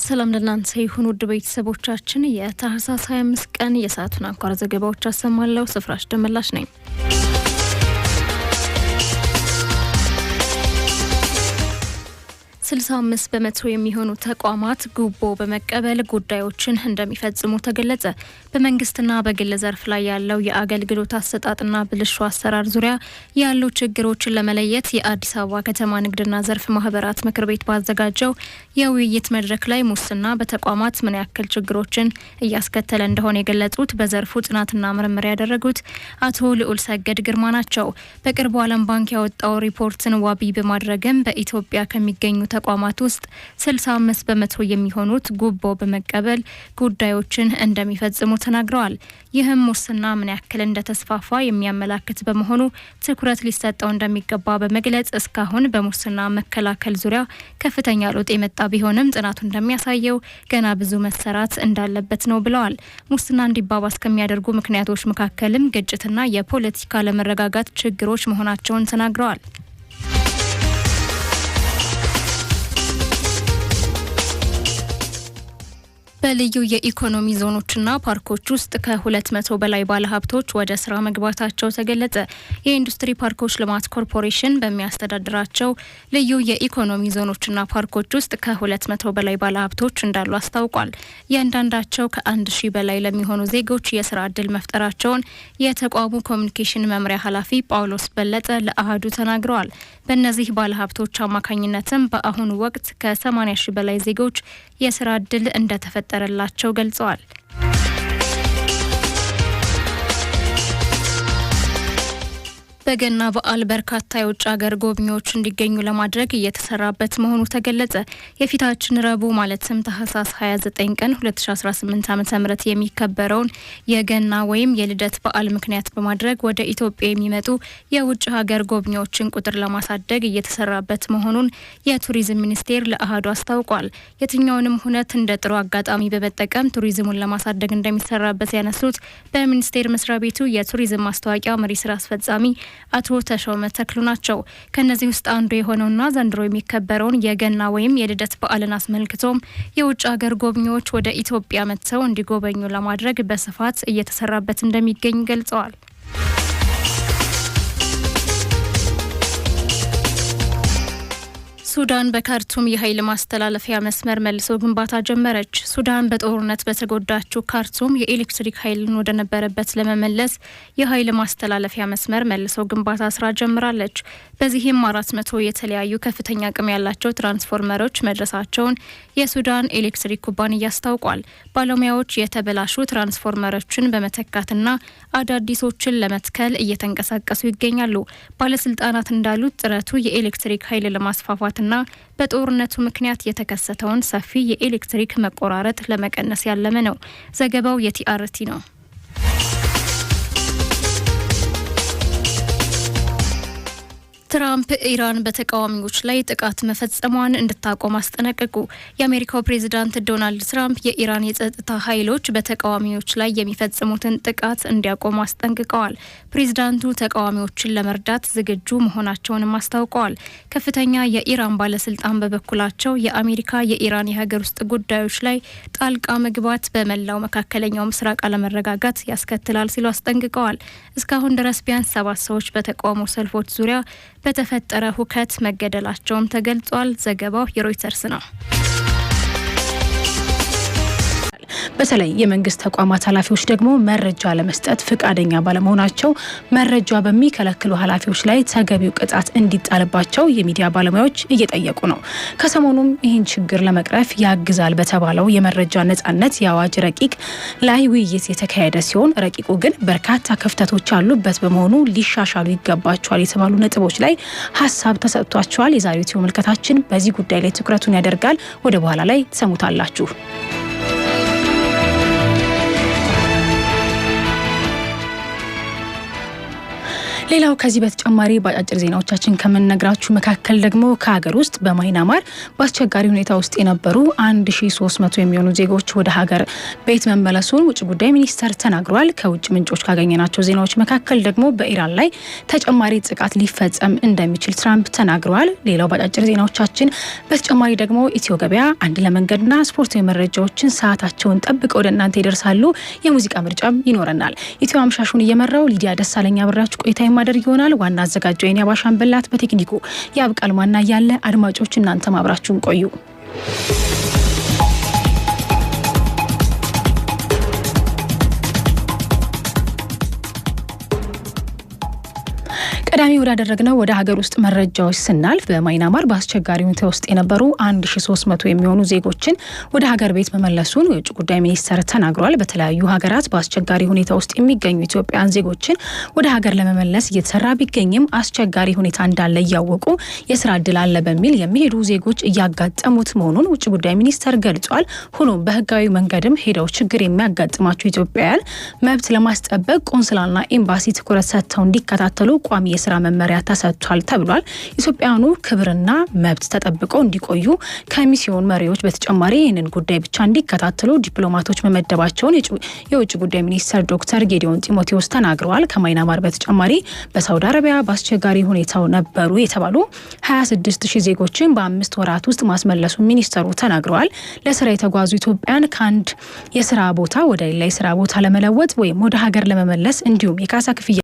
ሰላም ለእናንተ ይሁን ውድ ቤተሰቦቻችን፣ የታህሳስ 25 ቀን የሰዓቱን አንኳር ዘገባዎች አሰማለሁ። ስፍራሽ ደመላሽ ነኝ። 65% የሚሆኑ ተቋማት ጉቦ በመቀበል ጉዳዮችን እንደሚፈጽሙ ተገለጸ። በመንግስትና በግል ዘርፍ ላይ ያለው የአገልግሎት አሰጣጥና ብልሹ አሰራር ዙሪያ ያሉ ችግሮችን ለመለየት የአዲስ አበባ ከተማ ንግድና ዘርፍ ማህበራት ምክር ቤት ባዘጋጀው የውይይት መድረክ ላይ ሙስና በተቋማት ምን ያክል ችግሮችን እያስከተለ እንደሆነ የገለጹት በዘርፉ ጥናትና ምርምር ያደረጉት አቶ ልዑል ሰገድ ግርማ ናቸው። በቅርቡ ዓለም ባንክ ያወጣው ሪፖርትን ዋቢ በማድረግም በኢትዮጵያ ከሚገኙ ተቋማት ውስጥ 65% የሚሆኑት ጉቦ በመቀበል ጉዳዮችን እንደሚፈጽሙ ተናግረዋል። ይህም ሙስና ምን ያክል እንደተስፋፋ የሚያመላክት በመሆኑ ትኩረት ሊሰጠው እንደሚገባ በመግለጽ እስካሁን በሙስና መከላከል ዙሪያ ከፍተኛ ለውጥ የመጣ ቢሆንም ጥናቱ እንደሚያሳየው ገና ብዙ መሰራት እንዳለበት ነው ብለዋል። ሙስና እንዲባባስ ከሚያደርጉ ምክንያቶች መካከልም ግጭትና የፖለቲካ አለመረጋጋት ችግሮች መሆናቸውን ተናግረዋል። በልዩ የኢኮኖሚ ዞኖችና ፓርኮች ውስጥ ከ200 በላይ ባለሀብቶች ወደ ስራ መግባታቸው ተገለጸ። የኢንዱስትሪ ፓርኮች ልማት ኮርፖሬሽን በሚያስተዳድራቸው ልዩ የኢኮኖሚ ዞኖችና ፓርኮች ውስጥ ከ200 በላይ ባለሀብቶች እንዳሉ አስታውቋል። እያንዳንዳቸው ከ1000 በላይ ለሚሆኑ ዜጎች የስራ እድል መፍጠራቸውን የተቋሙ ኮሚኒኬሽን መምሪያ ኃላፊ ጳውሎስ በለጠ ለአህዱ ተናግረዋል። በእነዚህ ባለሀብቶች አማካኝነትም በአሁኑ ወቅት ከ80 ሺህ በላይ ዜጎች የስራ እድል እንደተፈጠረላቸው ገልጸዋል። በገና በዓል በርካታ የውጭ ሀገር ጎብኚዎች እንዲገኙ ለማድረግ እየተሰራበት መሆኑ ተገለጸ። የፊታችን ረቡዕ ማለትም ታህሳስ 29 ቀን 2018 ዓ.ም የሚከበረውን የገና ወይም የልደት በዓል ምክንያት በማድረግ ወደ ኢትዮጵያ የሚመጡ የውጭ ሀገር ጎብኚዎችን ቁጥር ለማሳደግ እየተሰራበት መሆኑን የቱሪዝም ሚኒስቴር ለአህዱ አስታውቋል። የትኛውንም ሁነት እንደ ጥሩ አጋጣሚ በመጠቀም ቱሪዝሙን ለማሳደግ እንደሚሰራበት ያነሱት በሚኒስቴር መስሪያ ቤቱ የቱሪዝም ማስታወቂያ መሪ ስራ አስፈጻሚ አቶ ተሾመ ተክሉ ናቸው። ከነዚህ ውስጥ አንዱ የሆነውና ዘንድሮ የሚከበረውን የገና ወይም የልደት በዓልን አስመልክቶም የውጭ ሀገር ጎብኚዎች ወደ ኢትዮጵያ መጥተው እንዲጎበኙ ለማድረግ በስፋት እየተሰራበት እንደሚገኝ ገልጸዋል። ሱዳን በካርቱም የኃይል ማስተላለፊያ መስመር መልሶ ግንባታ ጀመረች። ሱዳን በጦርነት በተጎዳችው ካርቱም የኤሌክትሪክ ኃይልን ወደ ነበረበት ለመመለስ የኃይል ማስተላለፊያ መስመር መልሶ ግንባታ ስራ ጀምራለች። በዚህም 400 የተለያዩ ከፍተኛ አቅም ያላቸው ትራንስፎርመሮች መድረሳቸውን የሱዳን ኤሌክትሪክ ኩባንያ አስታውቋል። ባለሙያዎች የተበላሹ ትራንስፎርመሮችን በመተካትና አዳዲሶችን ለመትከል እየተንቀሳቀሱ ይገኛሉ። ባለስልጣናት እንዳሉት ጥረቱ የኤሌክትሪክ ኃይል ለማስፋፋት ና በጦርነቱ ምክንያት የተከሰተውን ሰፊ የኤሌክትሪክ መቆራረጥ ለመቀነስ ያለመ ነው። ዘገባው የቲአርቲ ነው። ትራምፕ ኢራን በተቃዋሚዎች ላይ ጥቃት መፈጸሟን እንድታቆም አስጠነቀቁ። የአሜሪካው ፕሬዚዳንት ዶናልድ ትራምፕ የኢራን የጸጥታ ኃይሎች በተቃዋሚዎች ላይ የሚፈጽሙትን ጥቃት እንዲያቆሙ አስጠንቅቀዋል። ፕሬዚዳንቱ ተቃዋሚዎችን ለመርዳት ዝግጁ መሆናቸውንም አስታውቀዋል። ከፍተኛ የኢራን ባለስልጣን በበኩላቸው የአሜሪካ የኢራን የሀገር ውስጥ ጉዳዮች ላይ ጣልቃ መግባት በመላው መካከለኛው ምስራቅ አለመረጋጋት ያስከትላል ሲሉ አስጠንቅቀዋል። እስካሁን ድረስ ቢያንስ 7 ሰዎች በተቃውሞ ሰልፎች ዙሪያ በተፈጠረ ሁከት መገደላቸውም ተገልጿል። ዘገባው የሮይተርስ ነው። በተለይ የመንግስት ተቋማት ኃላፊዎች ደግሞ መረጃ ለመስጠት ፍቃደኛ ባለመሆናቸው መረጃ በሚከለክሉ ኃላፊዎች ላይ ተገቢው ቅጣት እንዲጣልባቸው የሚዲያ ባለሙያዎች እየጠየቁ ነው። ከሰሞኑም ይህን ችግር ለመቅረፍ ያግዛል በተባለው የመረጃ ነጻነት የአዋጅ ረቂቅ ላይ ውይይት የተካሄደ ሲሆን ረቂቁ ግን በርካታ ክፍተቶች ያሉበት በመሆኑ ሊሻሻሉ ይገባቸዋል የተባሉ ነጥቦች ላይ ሀሳብ ተሰጥቷቸዋል። የዛሬው ኢትዮ ምልከታችን በዚህ ጉዳይ ላይ ትኩረቱን ያደርጋል። ወደ በኋላ ላይ ትሰሙታላችሁ። ሌላው ከዚህ በተጨማሪ በአጫጭር ዜናዎቻችን ከምንነግራችሁ መካከል ደግሞ ከሀገር ውስጥ በማይናማር በአስቸጋሪ ሁኔታ ውስጥ የነበሩ 1300 የሚሆኑ ዜጎች ወደ ሀገር ቤት መመለሱን ውጭ ጉዳይ ሚኒስተር ተናግሯል። ከውጭ ምንጮች ካገኘናቸው ዜናዎች መካከል ደግሞ በኢራን ላይ ተጨማሪ ጥቃት ሊፈጸም እንደሚችል ትራምፕ ተናግረዋል። ሌላው በአጫጭር ዜናዎቻችን በተጨማሪ ደግሞ ኢትዮ ገበያ፣ አንድ ለመንገድና ስፖርታዊ መረጃዎችን ሰዓታቸውን ጠብቀው ወደ እናንተ ይደርሳሉ። የሙዚቃ ምርጫም ይኖረናል። ኢትዮ አምሻሹን እየመራው ሊዲያ ደሳለኝ አብሬያችሁ ቆይታ የማደርግ ይሆናል። ዋና አዘጋጇ የኔ አባሻን በላት፣ በቴክኒኩ ያብቃል ማና ያለ አድማጮች እናንተም አብራችሁን ቆዩ። ቀዳሚ ወዳደረግነው ወደ ሀገር ውስጥ መረጃዎች ስናልፍ በማይናማር በአስቸጋሪ ሁኔታ ውስጥ የነበሩ 1300 የሚሆኑ ዜጎችን ወደ ሀገር ቤት መመለሱን የውጭ ጉዳይ ሚኒስተር ተናግሯል። በተለያዩ ሀገራት በአስቸጋሪ ሁኔታ ውስጥ የሚገኙ ኢትዮጵያውያን ዜጎችን ወደ ሀገር ለመመለስ እየተሰራ ቢገኝም አስቸጋሪ ሁኔታ እንዳለ እያወቁ የስራ እድል አለ በሚል የሚሄዱ ዜጎች እያጋጠሙት መሆኑን ውጭ ጉዳይ ሚኒስተር ገልጿል። ሆኖም በህጋዊ መንገድም ሄደው ችግር የሚያጋጥማቸው ኢትዮጵያውያን መብት ለማስጠበቅ ቆንስላና ኤምባሲ ትኩረት ሰጥተው እንዲከታተሉ ቋሚ የስራ መመሪያ ተሰጥቷል ተብሏል። ኢትዮጵያውያኑ ክብርና መብት ተጠብቀው እንዲቆዩ ከሚስዮን መሪዎች በተጨማሪ ይህንን ጉዳይ ብቻ እንዲከታተሉ ዲፕሎማቶች መመደባቸውን የውጭ ጉዳይ ሚኒስትር ዶክተር ጌዲዮን ጢሞቴዎስ ተናግረዋል። ከማይናማር በተጨማሪ በሳውዲ አረቢያ በአስቸጋሪ ሁኔታው ነበሩ የተባሉ 26 ሺህ ዜጎችን በ5 ወራት ውስጥ ማስመለሱ ሚኒስተሩ ተናግረዋል። ለስራ የተጓዙ ኢትዮጵያን ከአንድ የስራ ቦታ ወደ ሌላ የስራ ቦታ ለመለወጥ ወይም ወደ ሀገር ለመመለስ እንዲሁም የካሳ ክፍያ